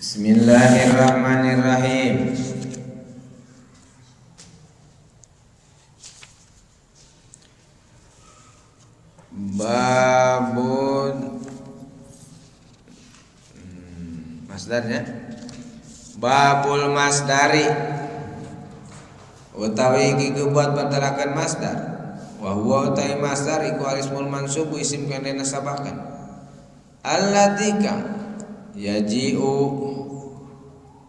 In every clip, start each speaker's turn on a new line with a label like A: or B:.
A: Bismillahirrahmanirrahim. Babun masdarnya babul masdari utawi iki buat batalakan masdar wa huwa utawi masdar iku alismul mansub isim kang dinasabaken allati kang yaji'u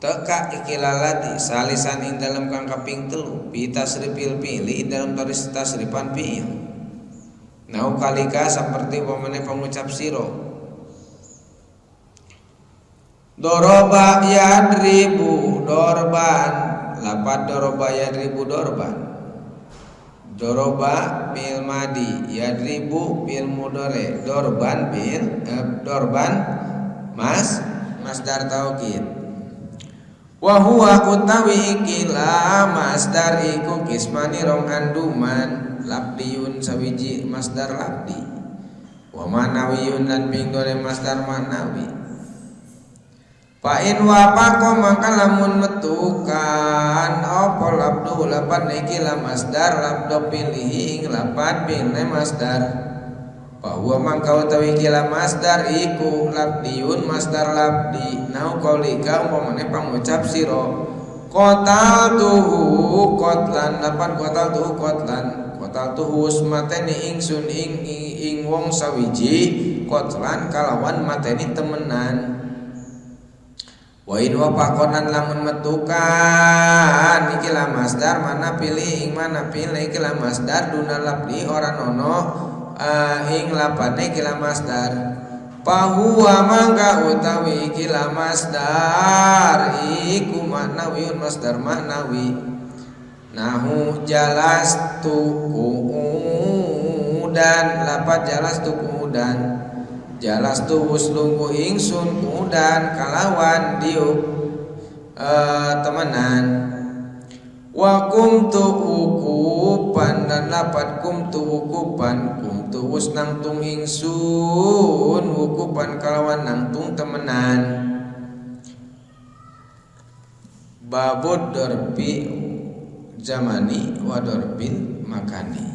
A: teka ikilalati salisan ing dalam kang kaping telu bi tasrifil fi'li ing dalam tasrifan fi'il nau kalika seperti pamane pangucap sira doroba yadribu dorban lapat doroba yadribu dorban doroba fil madi yadribu fil mudore dorban fil dorban mas masdar taukid wa huwa utawi ikilah masdar iku kismani rong anduman labdiyun sawiji masdar labdi wa manawiyun lan pinggone masdar manawi fa in wafaqa mangka lamun metukan apa labdu lapan ikilah masdar labdo pilih ing lapan pilih masdar bahwa mangka utawi ikilah masdar iku labdiyun masdar labdi nau qaulika umpamane pangucap sira qataltuhu qatlan lapan qataltuhu qatlan qataltuhu mateni ingsun ing ing wong sawiji qatlan kalawan mateni temenan wa in wafaqonan lamun metukan ikilah masdar mana pilih ing mana pilih ikilah masdar duna labdi ora nono ing lapane ikilah masdar pahuwa mangka utawi ikilah masdar iku maknawiun masdar maknawi nahu jalastu qu'udan lapat jalastu qu'udan jalastu wus lungguh ingsun qu'udan kalawan diuk temenan wa kumtu wukupan dan lapat kumtu wukupan kumtu wus nangtung ingsun wukupan kalawan nangtung temenan babud dorbi zamani wa dorbil makani.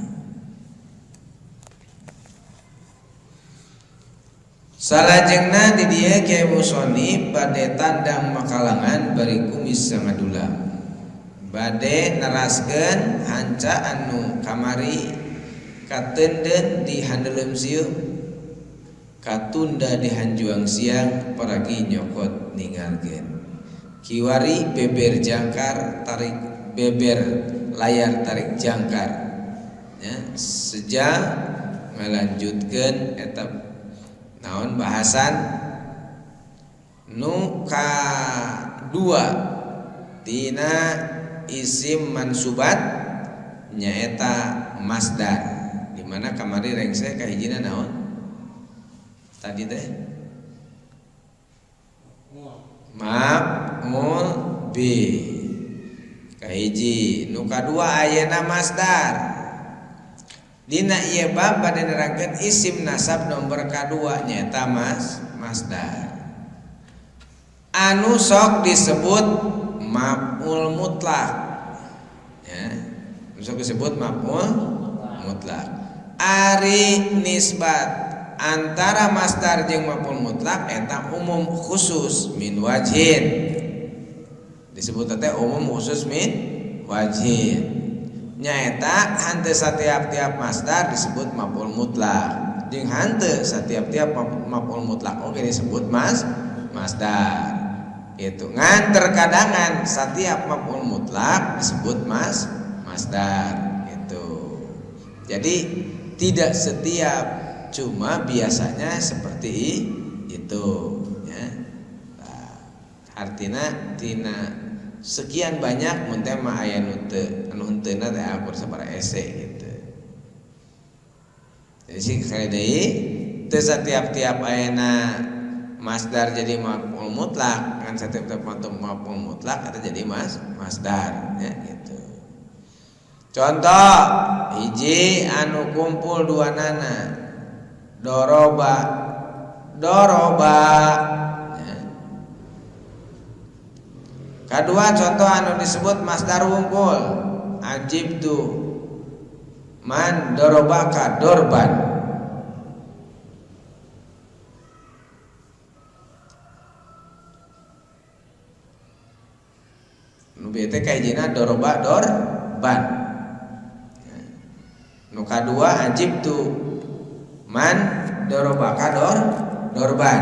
A: Salajengna di dieu Kiai Musonif bade tandang makalangan bari kumis sangadula bade neraskeun hanca anu kamari katenden di handeuleum sieu katunda di hanjuang siang paragi nyokot ningalkeun kiwari beber jangkar tarik beber layar tarik jangkar ya, sejak ngalanjutkeun eta naon bahasan nu kadua tina isim mansubat nyaeta masdar di mana kamari rengse kahijina naon tadi teh maf'ul bi kahiji nu kadua ayeuna masdar dina ieu bab bade nerangkeun isim nasab nomor kadua nyaeta masdar anu sok disebut maf'ul mutlak ya sok disebut maf'ul mutlak ari nisbat antara masdar jeung maf'ul mutlak eta umum khusus min wajhin disebut teh umum khusus min wajhin nyaeta henteu satiap-tiap masdar disebut maf'ul mutlak jeung henteu satiap-tiap maf'ul mutlak oge disebut masdar itu ngan terkadangan setiap maf'ul mutlak disebut masdar itu. Jadi tidak setiap, cuma biasanya seperti itu ya. Nah, artinya tina sekian banyak mun teh mah aya nu teu anu henteuna teh akur sabaraha ese gitu. Jadi sih sekali deui teu satiap-tiap ayana masdar jadi maf'ul mutlak kan setiap-tiap maf'ul mutlak atau jadi masdar ya gitu. Contoh hiji anu kumpul dua nana doroba doroba ya. Kadua contoh anu disebut masdar wungkul ajibtu man dorobaka dorban. Nu bieu teh kahijina doroba dorban. Nu kadua ajibtu man dorobaka dorban.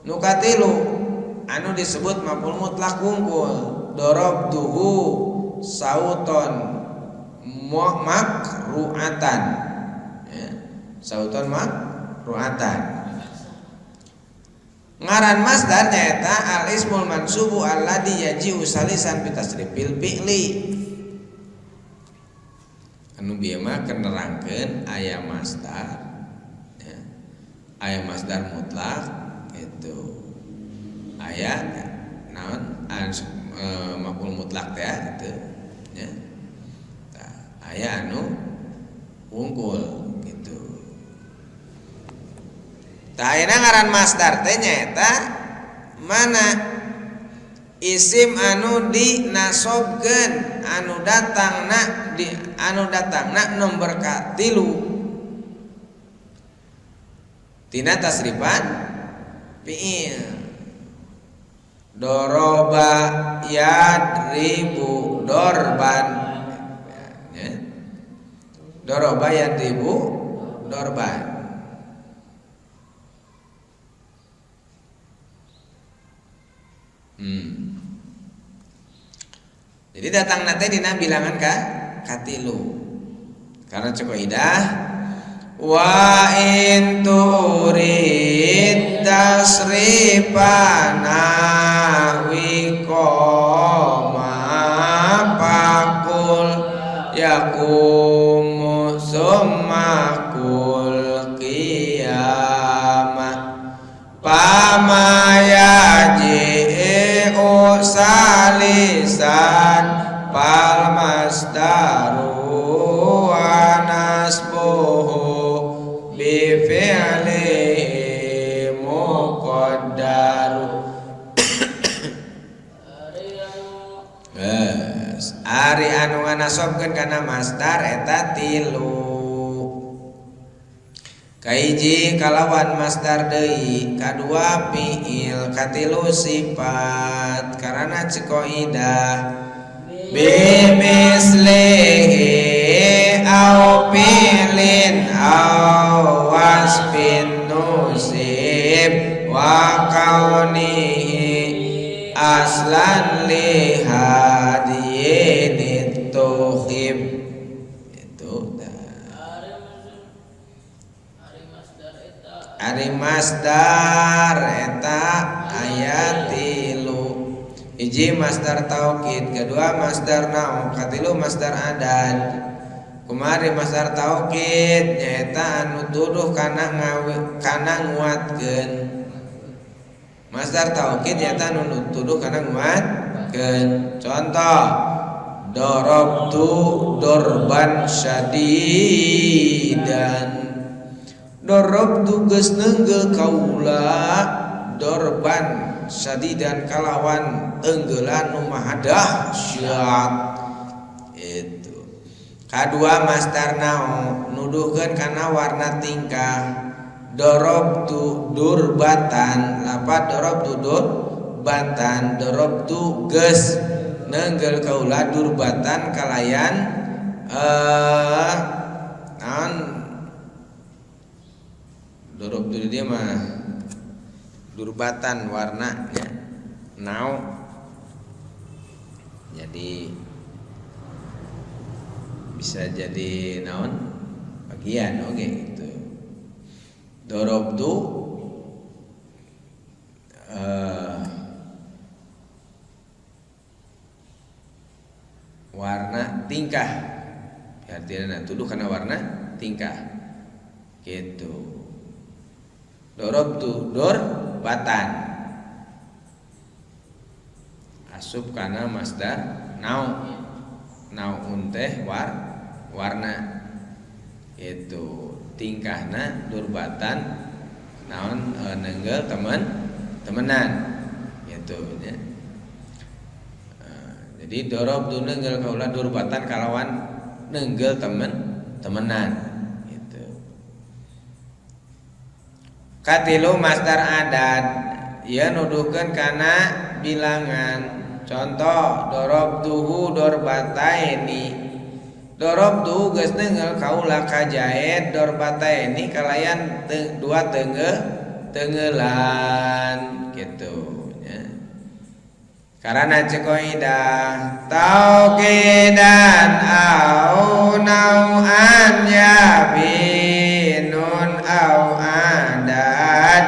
A: Nu katilu anu disebut maf'ul mutlak wungkul dorobtuhu sauton makruatan ya, sauton makruatan. Ngaran masdar nyaeta al ismul mansubu alladzi yaji'u salisan bi tasrifil fi'li. Anu bieu mah keur nerangkeun aya masdar ya, aya masdar mutlak gitu. Aya naon maf'ul mutlak teh gitu ya. Tah aya anu wungkul gitu. Tah ayeuna ngaran masdar teh nyaeta mana isim anu dinasobkeun anu datangna di anu datangna nomor katilu tina tasrifan fi'il. Doroba yadribu dorban ya. Doroba yadribu dorban. Jadi datang nate dina bilangan ka katilu. Karena cukup idah wa in turid tasrifana wiqama faqul yaqumu summa qul qiyamah pama yaji'u salisan fal masdaru wa nasbuhu bi fi'lihi muqaddaru. Geus ari anu nganasobkeun kana masdar eta tilu. Kahiji kalawan masdar deui, kadua fi'il, katilu sifat. Karana ceuk kaidah bimislihi au fi'lin au wasfin nusib wa kaunihi aslan li hadiyin tuhib. Itu dah. Ari masdar eta aya tilu. Hiji masdar taukid, kedua masdar nau, katilu masdar adad. Kumari masdar taukid nyaeta anu tuduh kana kana nguatkeun. Masdar taukid nyaeta anu tuduh kana nguatkeun. Contoh darabtu dorban syadidan. Darabtu geus neunggeu kaula dorban syadidan kalawan tenggelan nu maha dahsyat. Itu. Kadua masdar nau nuduhkeun kana warna tingkah. Darabtu durbatan, lapat darabtu durbatan, darabtu geus neunggel kaula durbatan kalayan naon darabtu dia mah durbatan warnanya nau. Jadi bisa jadi naon bagian oke gitu. Darabtu warna tingkah, artinya tuduh karena warna tingkah gitu. Darabtu durbatan asup kana masdar nau, naun teh warna itu tingkahna durbatan naon nenggel teman temenan gitu ya. Jadi ضربت nenggel kaula ضربة kalawan nenggel temen temenan gitu. Katilu, masdar adad, ia nuduhkeun kana bilangan. Contoh, ضربته ضربتين. ضربت geus nenggel kaula ka Zaid ضربتين kalayan dua tenggelan gitu ya. Karena cek kaidah توكيدا أو نوعا يبين أو عدد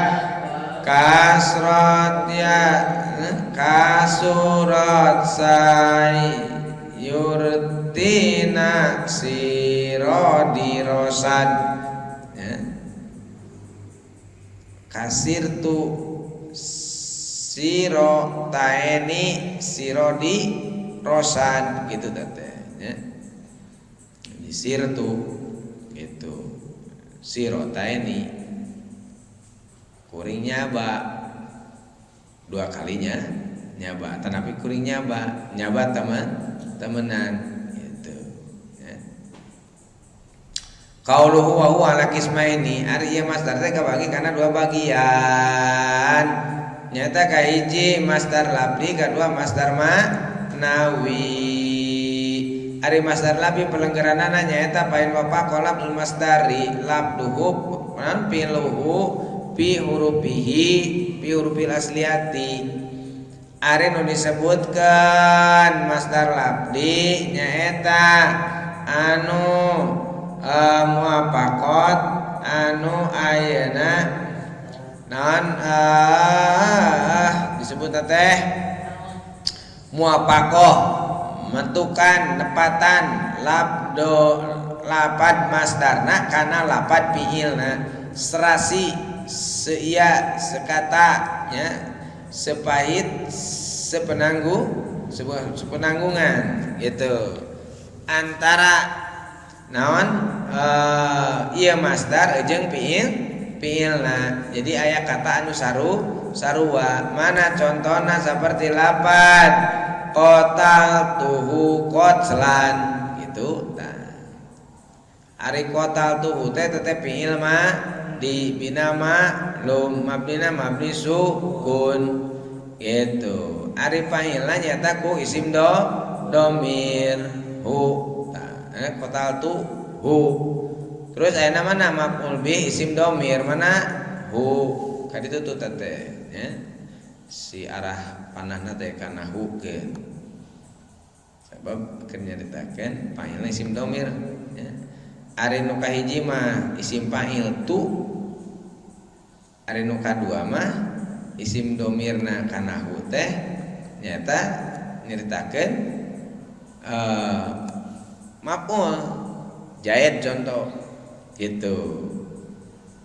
A: كثرت ya كثرت سيرتنا سيردي رصد ya. كسرت سيرتين سيردي رصد gitu teh ya. Jadi سرت gitu سيرتين kuring nyaba dua kalinya nyaba, tetapi kuring nyaba nyaba teman temenan gitu ya. قوله وهو على قسمين, ari ieu masdar teh kabagi kana dua bagian, nyata kahiji masdar lafdzi, kadua masdar maknawi. Ari masdar lafdzi pelenggeranana nyaeta فإن وافق لفظ المصدر لفظه فعله في حروفه في حروفه الأصلية. Ari nu disebutkan masdar lafdzi nyaeta anu muwafaqat anu ayeuna naon disebut teh muwafaqah, menentukan nepatan labdo lapad masdarna kana lapad fiilna, serasi, seia, sekata nya, sepahit, sepenanggu sepenanggungan gitu antara naon iya masdar jeung fiilna. Jadi aya kata anu sarua. Mana contohna? Seperti lapad قتلته قتلا gitu. Nah, ari قتلته teh teteh fiil madi bina maklum, mabnina mabni sukun gitu. Ari fa'ilna nyata ku isim domir hu. Tah, قتلت hu. Terus aya mana maf'ul bih isim domir mana hu kaditu tuh teh ya. Si arah panahna teh kana hu ke sebab keur nyaritakeun fa'ilna isim domir ya. Ari nu kahiji mah isim fa'il tu, ari nu kadua mah isim domirna kana hu teh nyata nyaritakeun maf'ul Zaid, contoh gitu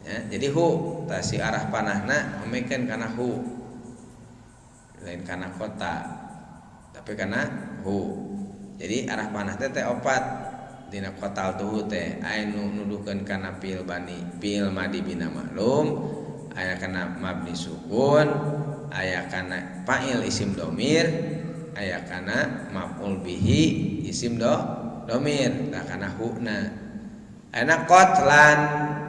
A: ya. Jadi hu tah si arah panahna omekeun kana hu, lain kana kota tapi kana hu. Jadi arah panah teh teh opat dina قتلته teh, aya nu nuduhkeun kana fiil bani fiil madi bina maklum, aya kana mabni sukun, aya kana fa'il isim domir, aya kana maf'ul bihi isim domir. Tah, kana hu na. Ayeuna قتلا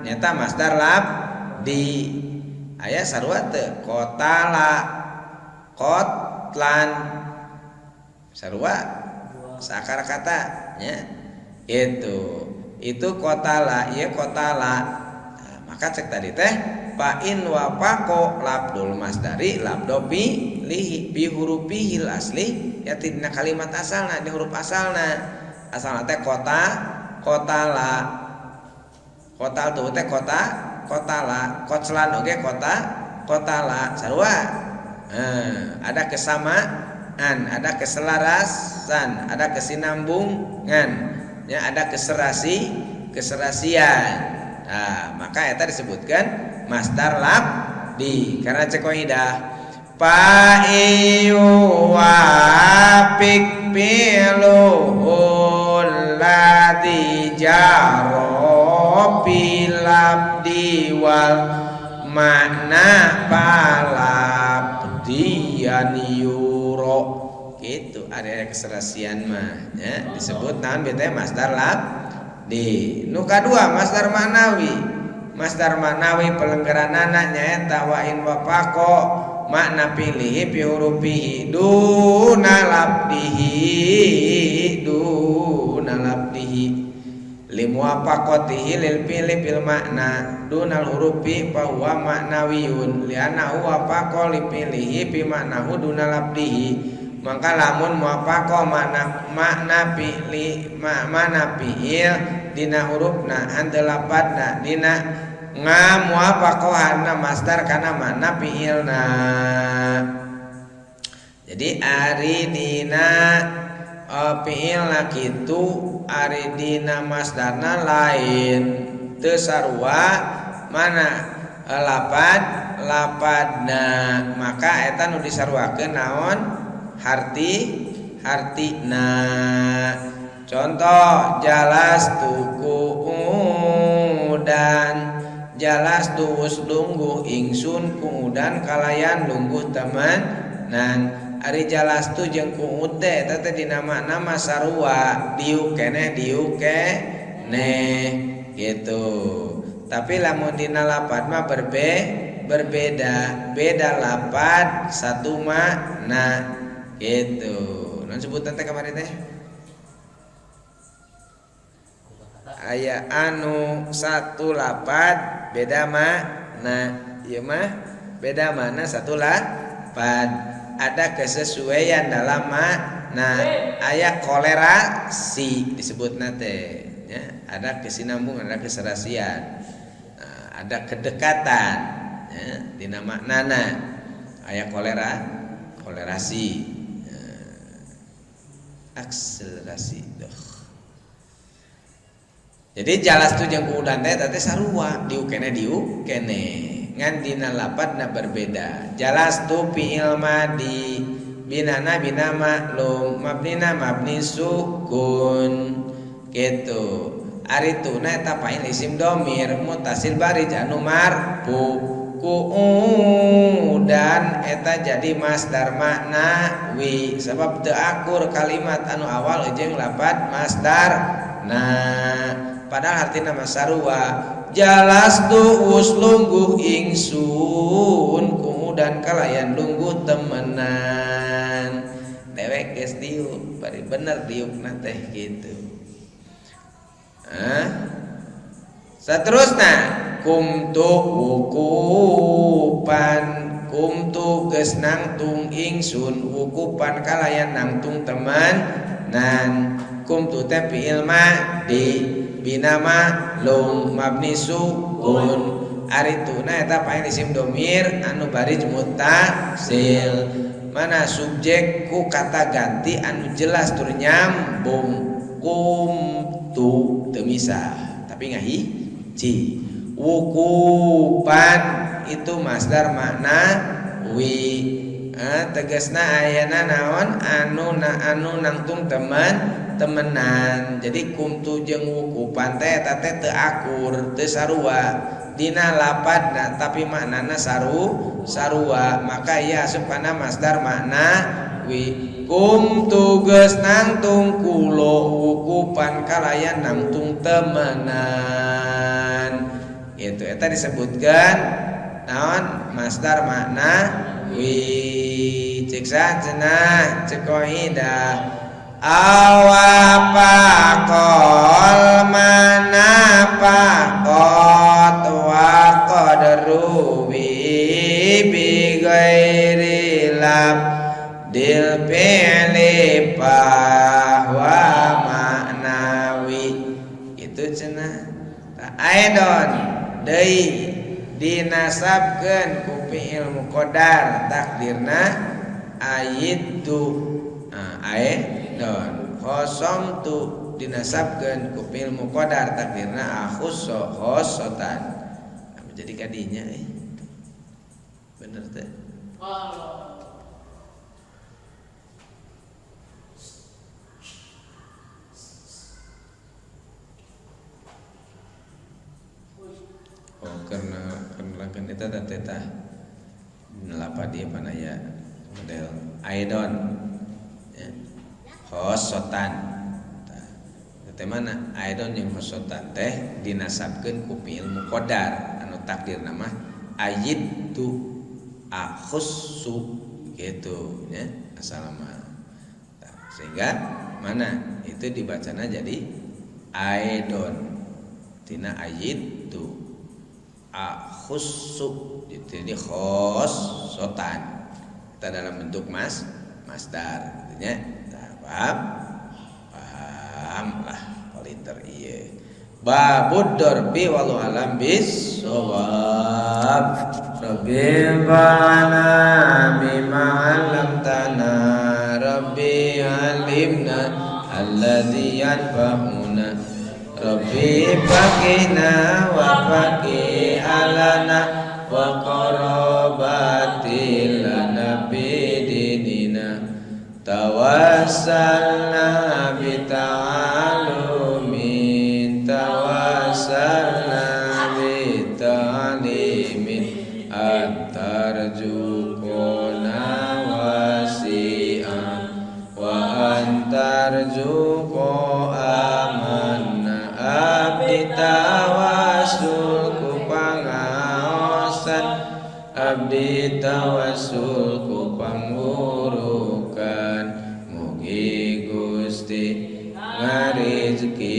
A: nyata masdar lafdzi, aya sarua teu قتل قتلا? Sarua sakar kata nya itu قتل ieu قتل. Nah, maka cek tadi teh فإن وافق لفظ المصدر لفظ فعله في حروفه الأصلية dina kalimat asalna, di huruf asalna. Asalna teh kota قتل, قتلت teh kota قتل, قتلا oge kota قتل sarua. Nah, ada kesamaan, ada keselarasan, ada kesinambungan ya, ada keserasian. Nah, maka eta disebutkan masdar lafdzi karena cek kaidah فإن يوافق فعله الذي جرى في اللفظ والمعنى فلفظيا يرى gitu. Gitu area keserasian mah ya disebut naon bete masdar labdi. Nu kadua masdar maknawi. Masdar maknawi pelenggeranana nyaeta wa in wafaqo makna pilihi fi hurufihi duna labdihi duna labdihi limuwafaqatihi lil fi'li fil makna dunal hurufi fa huwa maknawiyun li'annahu wafaqa li fi'lihi fi maknahu duna labdihi. Maka lamun muwafaqah makna makna fi'li makna fi'il dina hurufna hanteu lapadna dina ngamuwafaqahanna masdar kana makna fi'ilna. Jadi ari dina fi'ilna kitu ari dina masdarna lain teu sarua mana lapad lapadna maka eta nu disaruakeun naon harti hartina. Contoh jalas tuku udan jalas tuus lungguh ingsun kuudan kalayan lungguh temenan. Ari jalas tu jeung kuud teh eta teh dina makna mah sarua diuk keneh diuk keneh gitu. Tapi lamun dina lapad mah berbeda, beda lapad satu makna gitu. Naon sebutan teh kamari teh? Aya anu satu lapad beda makna. Ieu mah beda makna satu lapad. Ada kesesuaian dalam makna. Aya kolerasi disebutna teh ya, ada kesinambungan, ada keserasian. Nah, ada kedekatan ya, dina maknana. Aya kolerasi. Ya, akselerasi duh. Jadi jalas tu jeung kuudan teh teh sarua diuk keneh diuk keneh ngan dina lapadna berbeda. Jalas tu fi'il madi binana bina maklum mabnina mabni sukun gitu. Ari tuna eta fa'il isim domir mutasil barij anu marfu kuudan eta jadi masdar maknawi sebab teu akur kalimat anu awal jeung lapad masdar. Nah padahal artina mah sarua jalas tuus lungguh ingsun kuudan kalayan lungguh temenan dewek geus diuk bari bener diukna teh gitu. Seterusna kumtu wukupan kumtu geus nangtung ingsun wukupan kalayan nangtung temenan. Kumtu teh fi'il madi bina maklum mabni sukun ari tuna eta fa'il isim domir anu barij muttasil mana subjek ku kata ganti anu jelas tur nyambung kumtu teu misah tapi ngahiji. Wukupan itu masdar makna wi tegasna ayana naon anu na anu nangtung teman temenan. Jadi kumtu jeung wukupan teh eta teh teu akur teu sarua dina lapadna tapi maknana sarua maka ieu asup kana masdar makna wi. Kumtu geus nangtung kulo wukupan kalayan nangtung temenan itu eta disebutkan naon masdar makna wi. Cek cenah cek kaidah awafaqal manafaqat wa qadru bi ghairi labdil fi'li fa wa ma'nawi itu cenah. Aidon deui dinasabkeun ku fi'il muqaddar takdirna aiddu aidon khosomtu dinasabkeun ku fi'il muqaddar takdirna akhusso khosotan. Nah, jadi kadinya bener teh. Oh karena kan eta teh tah nalapa dia panaya model aidon ya. Khosotan teh mana? Aidon jeung khosotan teh dinasabkeun ku fi'il muqaddar anu takdirna mah ayidtu akhussu gitu ya asalama. Sehingga mana itu dibacana jadi aidon tina ayidtu akhussu, jadi khosotan kita dalam bentuk masdar gitu nya. Nah, paham paham lah, palinter iya. Babud dorbi, wallahu alam bissawab. Rabbi bana bima 'allamtana, Rabbi alimna alladzi yanfa'una, Rabbi faqina wa faqi alana wa qarabatil lana fi dinina, tawassalna bi ta'alumin, tawassalna bi ta'limin, antarjuqona wasi'a wa antarjuqo amanna. Abdi tawasul ku pangaosan, abdi tawasul ku pangwurukan, mugi Gusti ngarizkian.